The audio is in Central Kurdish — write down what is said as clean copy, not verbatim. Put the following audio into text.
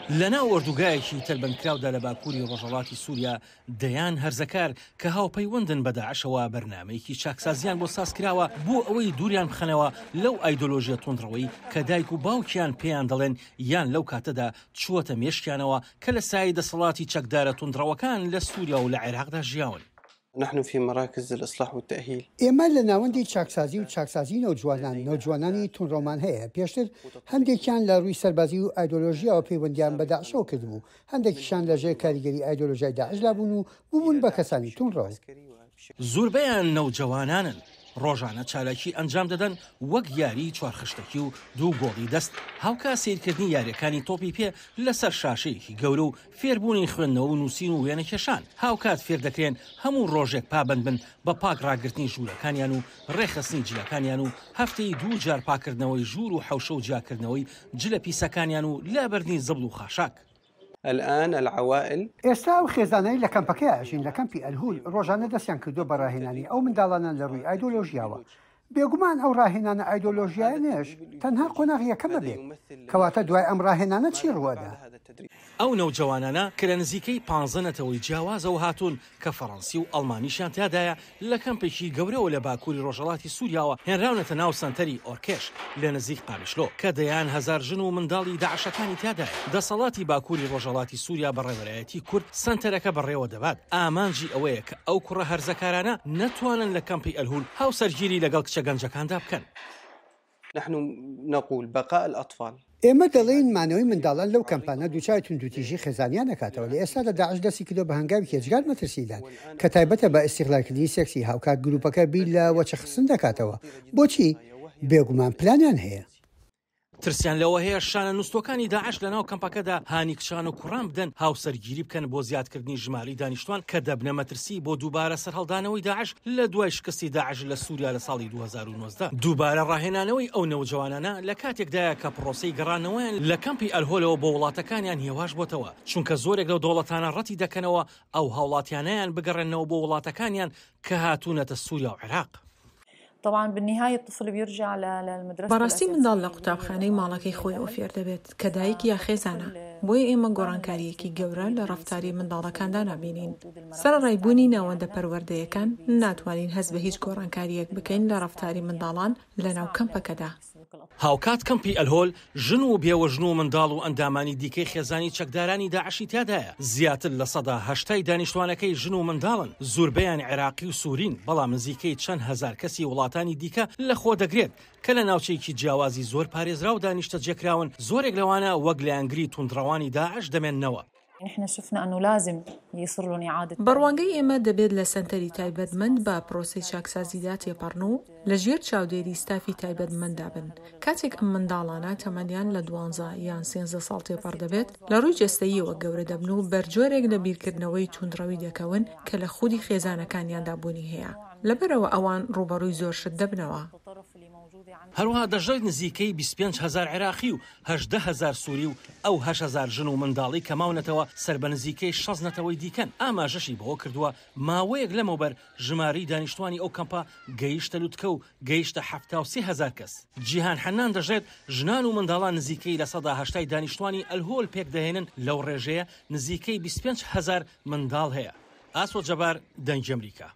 لەناو ئۆردوگایەکی تەلبەندکراودا لە باکووری ڕۆژهەڵاتی سووریا، دەیان هەرزەکار کە هاوپەیوەندن بە داعشەوە بەرنامەیەکی چاکسازیان بۆ سازکراوە بۆ ئەوەی دووریان بخەنەوە لەو ئایدۆلۆژیە توندڕەوەی کە دایک و باوکیان پێیان دەڵێن یان لەو کاتەدا چووەتە مێشکیانەوە کە لە سایەی دەسەڵاتی چەکدارە توندڕەوەکان لە سووریا و لە عێراقدا ژیاون. نحن فی مراکز الاصلاح والتاهیل. ئێمە لە ناوەندی چاکسازی و چاکسازی نەوجوانان، نەوجوانانی توندڕەومان هەیە، پێشتر هەندێکیان لە رووی سەربازی و ئایدۆلۆژیاوە پەیوەندیان بە داعشەوە کردبوو، هەندێکیشان لە ژێر کاریگەری ئایدۆلۆژیای داعشدا بوون و بووبوون بە کەسانی توندڕەو. زوربەیان نەوجەوانانن، ڕۆژانە چالاکی ئەنجام دەدەن وەک یاریی چوارخشتەکی و دوو گۆڵی دەست، هاوکات سەیرکردنی یارییەکانی تۆپی پێ لەسەر شاشەیەکی گەورە و فێربوونی خوێندنەوە و نووسین و وێنەکێشان، هاوکات فێردەکرێن هەموو ڕۆژێک پابەندبن بە پاک ڕاگرتنی ژوورەکانیان و ڕێکخستنی جلەکانیان و هەفتەی دوو جار پاککردنەوەی ژوور و حەوشە و جیاکردنەوەی جلە پیسەکانیان و لابردنی زبڵ و خاشاک. الآن العوائل. ئێستا ئەو خێزانەی لە کەمپەکەیا ئەژین لە کەمپی ئەلهول ڕۆژانە دەستیان کردووە بە ڕاهێنانی ئەو منداڵانە لە ڕووی ئایدۆلۆژیاوە. بێگومان ئەو ڕاهێنانە ئایدۆلۆژیایانەش تەنها قۆناغی یەکەم ئەبێت. کەواتە دوای ئەم ڕاهێنانە چی ڕووئەدا؟ ئەو نەوجەوانانە کە لە نزیکەی پانزە نەتەوەی جیاوازەوە هاتوون کە فەڕەنسی و ئەڵمانیشیان تیادایە، لە کەمپێکی گەورەوە لە باکووری ڕۆژهەڵاتی سووریاوە هێنراونەتە ناو سەنتەری ئۆرکێش لە نزیک قامیشلۆ کە دەیان هەزار ژن و منداڵی داعشەکانی تیادایە. دەسەڵاتی باکووری ڕۆژهەڵاتی سووریا بە ڕێبەرایەتی کورد سەنتەرەکە بەڕێوە دەبات، ئامانجی ئەوەیە کە ئەو کوڕە هەرزەکارانە نەتوانن لە کەمپی ئەلهول هاوسەرگیری لەگەڵ کچە گەنجەکاندا بکەن. نحن نقول بقاء الاطفال. ئێمە دەڵێین مانەوەی منداڵان لەو کەمپانە دووچاری توندوتیژی خێزانیان ئەکاتەوە، لە ئێستادا داعش دەستی کردوە بە هەنگاوێکی ئێجگار مەترسیدار کە تایبەتە بە ئیستیغلالکردنی سێکسی، هاوکات گروپەکە بیر لە وەچەخستن دەکاتەوە، بۆچی؟ بێگومان پلانیان هەیە. ترسیان لەوە هەیە شانە نوستووەکانی داعش لەناو کەمپەکەدا هانی کچان و کوڕان بدەن هاوسەرگیری بکەن بۆ زیادکردنی ژمارەی دانیشتوان کە دەبنە مەترسی بۆ دووبارە سەرهەڵدانەوەی داعش لە دوای شکستی داعش لە سوریا لە ساڵی 2019. دووبارە ڕاهێنانەوەی ئەو نەوجەوانانە لە کاتێکدایە کە پڕۆسەی گەڕانەوەیان لە کەمپی ئەلهۆلەوە بۆ وڵاتەکانیان هێواش بۆتەوە، چونکە زۆرێک لەو دەوڵەتانە ڕەتی دەکەنەوە ئەو هاوڵاتیانەیان بگەڕێننەوە بۆ وڵاتەکانیان کە هاتوونەتە سوریا و عێراق. بەڕاستی منداڵ لە قوتابخانەی ماڵەکەی خۆیەوە فێر دەبێت کە دایک یا خێزانە، بۆیە ئێمە گۆڕانکارییەکی گەورە لە ڕەفتاری منداڵەکاندا نابینین. سەرەڕای بوونی ناوەندە پەروەردەیەکان، ناتوانین هەست بە هیچ گۆڕانکارییەک بکەین لە ڕەفتاری منداڵان لەناو کەمپەکەدا. هاوکات کەمپی ئەلهۆل ژن و بێوەژن و منداڵ و ئەندامانی دیکەی خێزانی چەکدارانی داعشی تیادایە، زیاتر لە سەدا هەشتای دانیشتوانەکەی ژن و منداڵن، زوربەیان عێراقی و سورین، بەڵام نزیکەی چەند هەزار کەسی وڵاتانی دیکە لەخۆدەگرێت کە لە ناوچەیەکی جیاوازی زۆر پارێزراودا نیشتەجێکراون، زۆرێک لەوانە وەک لایەنگری توندڕەوانی داعش دەمێننەوە. بە ڕوانگەی ئێمە دەبێت لە سەنتەری تایبەتمەند بە پرۆسەی چاکسازیدا تێپەڕن و لە ژێر چاودێری ستافی تایبەتمەنددا بن. کاتێک ئەم منداڵانە تەمەنیان لە دوانزە یان سێنزە ساڵ تێپەڕ دەبێت، لە ڕووی جەستەییەوە گەورە دەبن و بەر جۆرێک لە بیرکردنەوەی توندڕەوی دەکەون کە لە خودی خێزانەکانیاندا بوونی هەیە. لەبەرئەوە ئەوان ڕووبەڕووی زۆر شت دەبنەوە. هەروەها دەشڵێت نزیکەی 25 هەزار عێراقی و 18 هەزار سوری و ئەو 8 هەزار ژن و منداڵەی کە ماونەتەوە سەر بە نزیکەی 60 نەتەوەی دیکەن، ئاماژەشی بەوە کردووە ماوەیەک لەمەوبەر ژمارەی دانیشتوانی ئەو کەمپە گەیشتە لوتکە و گەیشتە 73 هەزار کەس. جیهان حەنان دەشڵێت ژنان و منداڵان نزیکەی لە سەدا هەشتای دانیشتوانی ئەلهۆل پێکدەهێنن، لەو ڕێژەیە نزیکەی 25 هەزار منداڵ هەیە. ئاسۆ جەبار، دەنگی ئەمریکا.